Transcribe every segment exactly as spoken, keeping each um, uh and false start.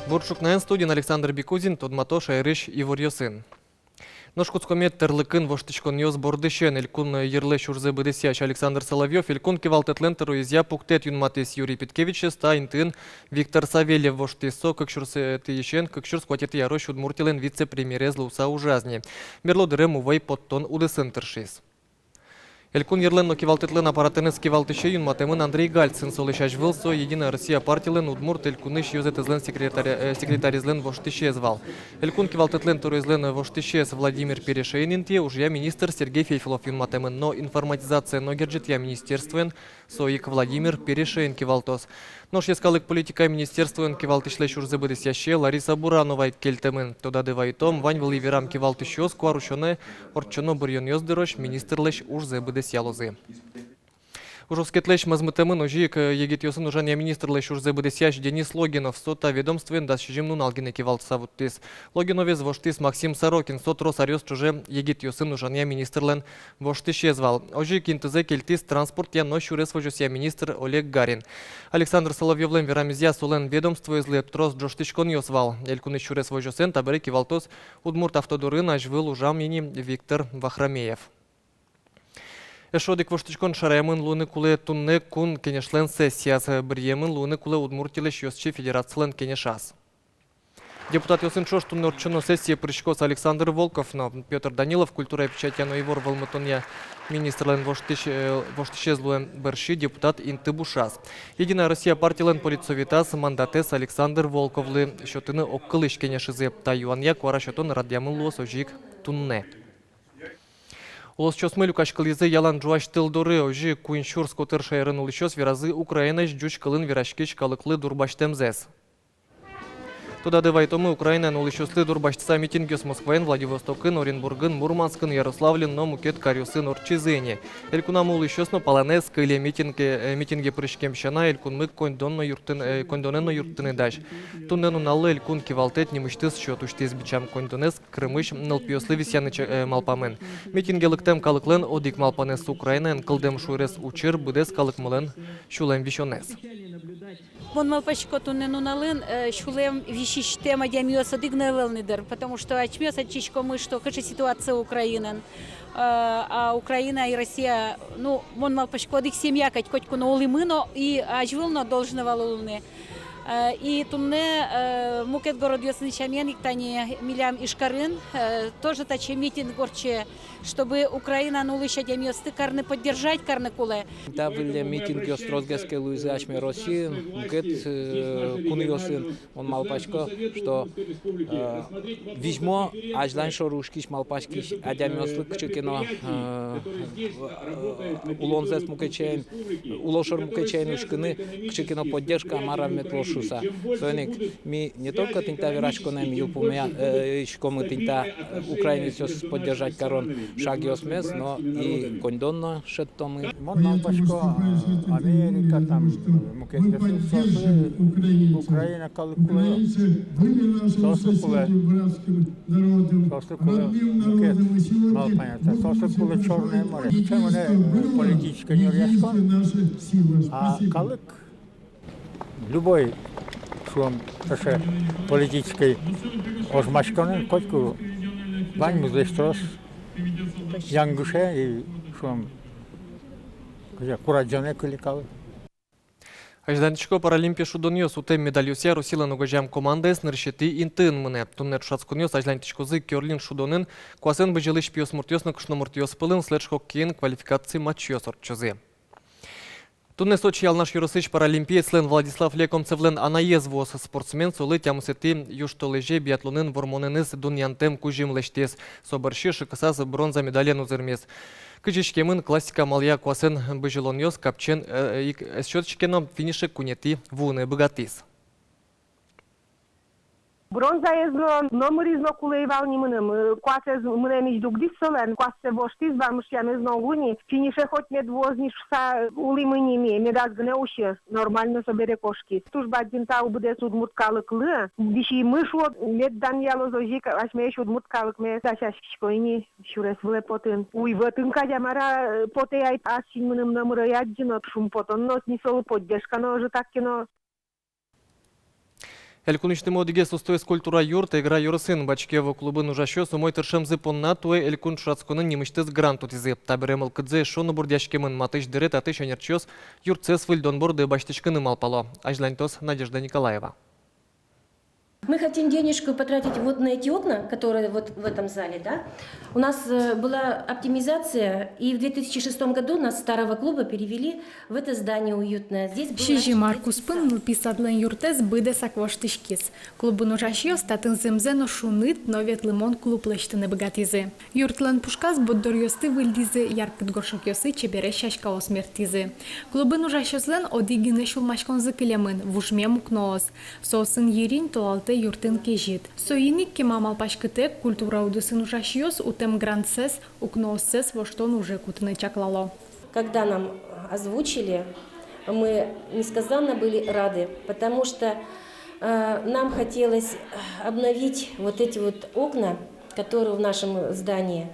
Бур ӵукнаен! Студиын Александр Бикузин. Тодмато шаерысь иворъёсын. Нош кутскомы тӧрлыкын воштӥськонъёс бордысен. Элькун йырлэсь ужзэ быдэсъясь Александр Соловьёв Элькун кивалтэтлэн тӧроезъя пуктэт юнматӥз. Юрий Петкевичез та интыын Виктор Савельев воштӥз. Со кык сюрсэтӥысен кык сюрс куатетӥ арозь Удмуртилэн вице-премьерез луыса ужаз ни. Берло дыре мувӧй поттон удысын тыршиз. Элькун йырлэн но кивалтэтлэн аппаратэныз кивалтӥсе юнматэмын Андрей Гальцин. Солэсь азьвыл со «Единая Россия» партилэн Удмурт Элькунысь ёзэтэзлэн секретаря-, э, секретарезлэн воштӥсез вал. Элькун кивалтэтлэн тӧроезлэн воштӥсез Владимир Перешейн интые ужъя министр Сергей Фефилов юнматэмын, но информатизация но герӟетъя министерствоен со ик Владимир Перешейн кивалтоз. Нош йӧскалык политикая министерствоын кивалтӥсьлэсь ужзэ быдэсъясе Лариса Буранова ик кельтэмын. Тодады вайытом, вань вылӥ верам кивалтӥсьёс куарус сяна ортчоно быръёнъёс дырозь министрлэсь ужзэ быдэсъялозы. Ужоскетлэсь мозмытэмын озьы ик, э, егитъёсын ужанъя министрлэсь ужзэ быдэсъясь Денис Логинов. Со та ведомствоен дас сизьым нунал гинэ кивалтыса вуттӥз. Логиновез воштӥз Максим Сорокин. Со трос аръёс ӵоже егитъёсын ужанъя министрлэн воштӥсез вал. Озьы ик интызэ кельтӥз транспортъя но сюрес возёсъя министр Олег Гарин. Александр Соловьёвлэн верамезъя, солэн ведомствоезлы трос ӝожтӥськонъёс вал. Элькунысь сюрес возёсэн табере кивалтоз Удмурт автодорын азьвыл ужам ини Виктор Вахромеев. Эшшо одӥг воштӥськон шараямын луыны кулэ туннэ Кун Кенешлэн сессияз. Быръемын луыны кулэ Удмуртилэсь ёзчи федерацилэн кенешаз. Депутатъёсын ӵош туннэ ортчоно сессие пыриськоз Александр Волков но. Пётр Данилов культурая, печатья но ивор вӧлмытонъя министрлэн воштӥсь-, э, воштӥсез луэм бӧрсьы депутат инты бушаз. «Единая Россия» партилэн политсоветаз мандатэз Александр Волковлы сётыны огкылысь кенешизы. Та юанъя куара сётон радъямын луоз озьы ик туннэ. Улосчиосмы люкаськылӥзы ялан ӝуась тыл доры. Озьы куинь сюрс котыр шаерын улӥсьёс веразы Украинаысь ӟуч кылын вераськись калыклы дурбасьтэмзэс. Тодады вайытомы, Украинаын улӥсьёслы дурбасьтыса митингъёс Москваын, Владивостокын, Оренбургын, Мурманскын, Ярославльын но мукет каръёсын ортчизы ини. Элькунамы улӥсьёс но палэнэз кыле. Митинге, э, митинге пыриськем сяна, элькунмы коньдон но юрттын-, э, коньдонэн но юрттыны дась. Туннэ нуналлы элькун кивалтэт нимысьтыз счёт усьтӥз. Бичам коньдонэз Крымысь нылпиослы висъяны ча-, э, малпамын. Митинге лыктэм калыклэн одӥг малпанэз: Украинаын кылдэм шуэрес учыр быдэс калыкмылэн сюлэм висёнэз. Мон малпасько, туннэ нуналын, э, сюлэм висисьтэм адямиос одӥг но ӧвӧл ни дыр, потому что асьмеос адӟиськомы, что кыӵе ситуация Украинаын. Э, а Украина и Россия, ну, мон малпасько, одӥг семья кадь котьку но улӥмы но, и азьвыл но должны вал улыны. Э, и туннэ, э, мукет городъёсын сямен ик, тани милям Ижкарын, э, тоже таӵе митинг ортче, чтобы Украинаын улӥсь адямиосты карны, поддержать карны кулэ. Та выллем митингъёс тросгес ке луизы асьме Россиын, мукет, э, кунъёсын. Мон малпасько, что, э, визьмо азьлань шоры учкись, малпаськись адямиослы кыӵе ке но, э, э, улонзэс мукет сямен, улон шоры мукет сямен учкыны, кыӵе ке но поддержка, мар-а мед луоз шуыса. Соин ик ми не только тӥни та вераськонэн йылпумъя-, э, иськомы тӥни та, э, украинецъёс поддержать карон шагъёсмес, но и коньдон но шедьтомы. Мон малпасько, э, Америка, там, мукетъёс, соослы Украина калык кулэ, соослы кулэ, соослы кулэ мукет малпанъя, соослы кулэ Чёрное море. Сыӵе мынэ, э, политической нюръяськон, а калык любой, шуом, таӵе политической ожмаськонын котьку ваньмызлэсь трос янгыше и, шуом, кызьы, курадӟонэ кыле калык. Азьланьтӥсько Паралимпия шудонъёс. Утэм медальёсъя Россилэн огазеям командаез нырысетӥ интыын мынэ. Туннэ ӵошатсконъёс азьланьтӥськозы кёрлин шудонын. Куасэн бызьылӥсь пиосмуртъёс но кышномуртъёс пӧлын следж-хоккейын квалификаци матчъёс ортчозы. Туннэ Сочи Алнаш ёросысь паралимпиецлэн Владислав Лекомцевлэн анаез вуоз. Спортсмен солы тямысэтӥ южтолэзе биатлонын вормонэныз дунъянтэм кузьым лэсьтӥз. Со бӧрсьы шыкысаз бронза медален узырмиз. Кызьы иськемын, классика амалъя куасэн бызьылонъёс капчиен, э, ик ӧз сётӥське но, финише куинетӥ вуыны быгатӥз. Бронзаез но, номырыз но кулэ ӧй вал ни мыным. Э, куасэз мынэмысь дугдӥз солэн, куассэ воштӥз, вамышъямез но уг луы ни. Финише хоть мед вуоз ни шуыса улӥмы ни ми, медаз гинэ усьы, нормально собере кошкиз. Туж бадӟым тау быдэс удмурт калыклы. Висимы, шуо, мед данъялоз озьы ик асьмеысь удмурт калыкмес. Дасяськисько ини сюрес вылэ потыны. Уйвӧтын кадь-а, мар-а, э, потэ ай, ас син мыным номыр ӧй адӟы но, шумпотон но ни солы, поддержка но ӧжытак ке но. Элькунысьтымы одӥгез устоез культура юрт Эгра ёросын. Бачкеево клубын ужасьёс умой тыршемзы понна туэ элькун ӵошатсконын нимысьтыз грант утӥзы. Табере мылкыдзы эшшо но бурдъяськемын, матысь дыре татысь ӧнерчиос юртсэс выльдон борды басьтӥськыны малпало. Азьланьтоз Надежда Николаева. Мы хотим денежку потратить вот на эти окна, которые вот в этом зале, да? У нас э, была оптимизация, и в две тысячи шестом году нас с старого клуба перевели в это здание уютное. Здесь было Сизьым ар куспын нылпи садлэн юртэз быдэсак воштӥськиз. Клубын ужасьёс татын зэмзэ но шуныт, но ветлымон клуб лэсьтыны быгатӥзы. Юртлэн пушказ борддоръёсты выльдӥзы, яркыт горшокъёсы чебересь сяськаос мерттӥзы. Клубын ужасьёслэн одӥг гинэ сюлмаськонзы кылемын: вужмем укноос. Соосын йырин толалтэ юртын кезьыт. Соин ик, кема малпаськытэк, культура удысын ужасьёс утэм грантсэс укнооссэс воштон уже кутыны чаклало. Когда нам озвучили, мы несказанно были рады, потому что э, нам хотелось обновить вот эти вот окна, которые в нашем здании,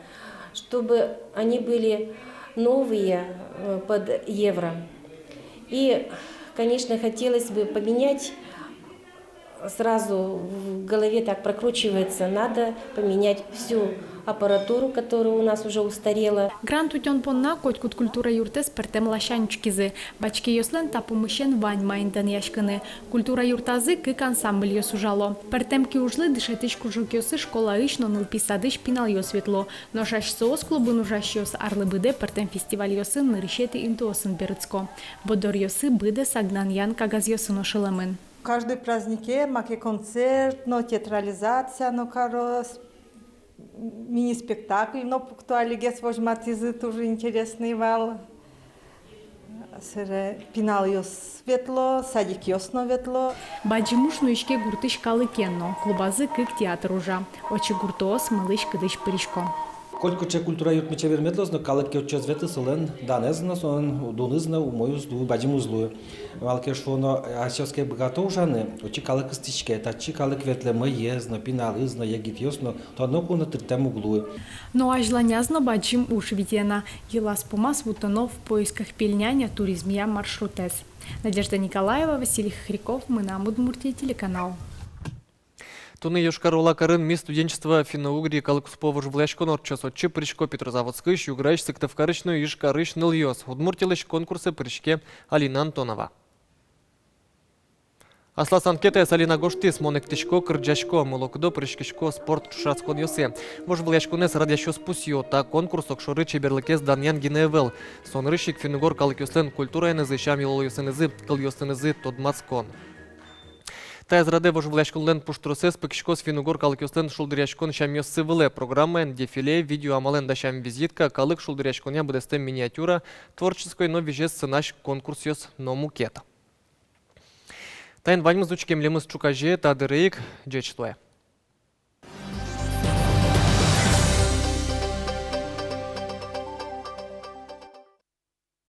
чтобы они были новые э, под евро. И, конечно, хотелось бы поменять, сразу в голове так прокручивается, надо поменять всю аппаратуру, которая у нас уже устарела. Грант утён понна котькуд культура юртэз пӧртэм ласянь учкизы. Бачкеёслэн та пумысен вань маин данъяськыны. Культура юртазы кык ансамбльёс ужало. Пӧртэм киужлы дышетӥсь кружокъёсы школаысь но нылпи садысь пиналъёс ветло. Нош асьсэос клубын ужасьёс арлы быдэ пӧртэм фестивальёсын нырысетӥ интыосын берытско. Борддоръёсы быдэсак данъян кагазъёсын ошылэмын. Каждый празднике маке концерт но, театрализация но кароз, мини-спектакль но пукто, алигес возьматӥзы, тоже интересный вал. Сэре пиналъёс ветло, садикъёс но ветло. Бадӟым уж нуиське гуртысь калыкен но. Клубазы кык театр ужа. Отчы гуртоос мылысь-кыдысь пырисько. Котькыӵе культура юртмы чебер мед луоз но, калык ке отчы ӧз ветлы, солэн данэз но, солэн дуныз но умой уз луы, бадӟым уз луы. Малы ке шуоно, асьсэос ке быгато ужаны, отчы калык ыстӥське, татчы калык ветлэ, мӧйыез но, пиналыз но, егитъёс но, тонэ ку но тыртэм уг луы. Но азьланяз но бадӟым уж витё на. Йылаз-пумаз вуттоно «В поисках пельняня» туризмъя маршрутэз. Надежда Николаева, Василий Хохряков, «Мынам Удмуртие» телеканал. Туннэ Йошкар-Ола карын «Мисс студенчества Финно-Угрии» калыккуспо вожвылъяськон ортчоз. Отчы пырисько Петрозаводскысь, Юграысь, Сыктывкарысь но Ижкарысь нылъёс. Удмуртилэсь конкурсэ пыриське Алина Антонова. Аслаз анкетаез Алина гожтӥз: «Мон эктӥсько, кырӟасько, мылокыдо пыриськисько спорт ӵошатсконъёсы». Вожвылъяськонэз радъясьёс пусъё: та конкурс огшоры чеберлыкез данъян гинэ ӧвӧл. Со нырысь ик финн-угор калыкъёслэн культураенызы, сям-йылолъёсынызы, кылъёсынызы тодматскон. Таяз радэ вожвылъяськонлэн пуштросэз пыкиськоз финн-угор калыкъёслэн шулдыръяськон сямъёссы вылэ. Программаен дефиле, видеоамалэн дасям визитка, калык шулдыръяськонъя быдэстэм миниатюра, творческой но визез сынась конкурсъёс но мукет. Таин ваньмыз. Учке милемыз ӵуказе та дыре ик. Ӟеч луэ.